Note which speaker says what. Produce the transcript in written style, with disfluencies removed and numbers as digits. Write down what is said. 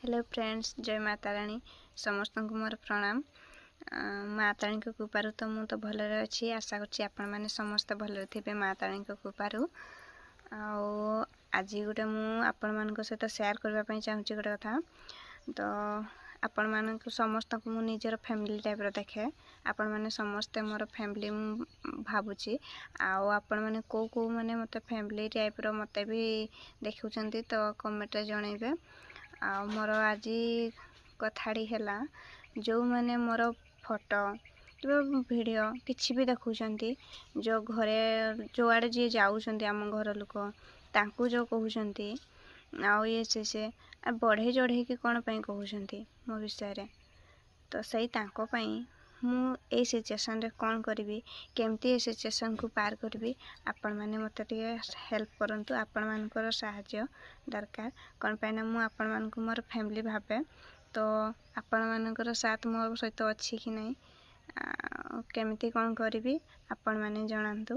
Speaker 1: Hello friends, ଜୟ ମା ତାରିଣୀ। ସମସ୍ତଙ୍କୁ ମୋର ପ୍ରଣାମ। ମା ତାରିଣୀଙ୍କ କୃପାରୁ ତ ମୁଁ ତ ଭଲରେ ଅଛି। ଆଶା କରୁଛି ଆପଣମାନେ ସମସ୍ତେ ଭଲରେ ଥିବେ ମା ତାରିଣୀଙ୍କ କୃପାରୁ। ଆଉ ଆଜି ଗୋଟେ ମୁଁ ଆପଣମାନଙ୍କ ସହିତ ସେୟାର କରିବା ପାଇଁ ଚାହୁଁଛି ଗୋଟେ କଥା। ତ ଆପଣମାନଙ୍କୁ ସମସ୍ତଙ୍କୁ ମୁଁ ନିଜର ଫ୍ୟାମିଲି ଟାଇପ୍ର ଦେଖେ। ଆପଣମାନେ ସମସ୍ତେ ମୋର ଫ୍ୟାମିଲି ମୁଁ ଭାବୁଛି। ଆଉ ଆପଣମାନେ କେଉଁ କେଉଁ ମାନେ ମୋତେ ଫ୍ୟାମିଲି ଟାଇପ୍ର ମୋତେ ବି ଦେଖୁଛନ୍ତି, ତ କମେଣ୍ଟରେ ଜଣାଇବେ। ଆଉ ମୋର ଆଜି କଥାଟି ହେଲା, ଯେଉଁମାନେ ମୋର ଫଟୋ କିମ୍ବା ଭିଡ଼ିଓ କିଛି ବି ଦେଖୁଛନ୍ତି, ଯେଉଁ ଘରେ ଯେଉଁଆଡ଼େ ଯିଏ ଯାଉଛନ୍ତି, ଆମ ଘର ଲୋକ ତାଙ୍କୁ ଯେଉଁ କହୁଛନ୍ତି ଆଉ ଇଏ ସେ ବଢ଼େଇ ଚଢ଼େଇକି କ'ଣ ପାଇଁ କହୁଛନ୍ତି ମୋ ବିଷୟରେ, ତ ସେଇ ତାଙ୍କ ପାଇଁ ମୁଁ ଏଇ ସିଚୁଏସନ୍ରେ କ'ଣ କରିବି, କେମିତି ଏ ସିଚୁଏସନ୍କୁ ପାର କରିବି, ଆପଣମାନେ ମୋତେ ଟିକେ ହେଲ୍ପ କରନ୍ତୁ। ଆପଣମାନଙ୍କର ସାହାଯ୍ୟ ଦରକାର। କ'ଣ ପାଇଁ ନା ମୁଁ ଆପଣମାନଙ୍କୁ ମୋର ଫ୍ୟାମିଲି ଭାବେ। ତ ଆପଣମାନଙ୍କର ସାଥ ମୋ ସହିତ ଅଛି କି ନାହିଁ, କେମିତି କ'ଣ କରିବି, ଆପଣମାନେ ଜଣାନ୍ତୁ।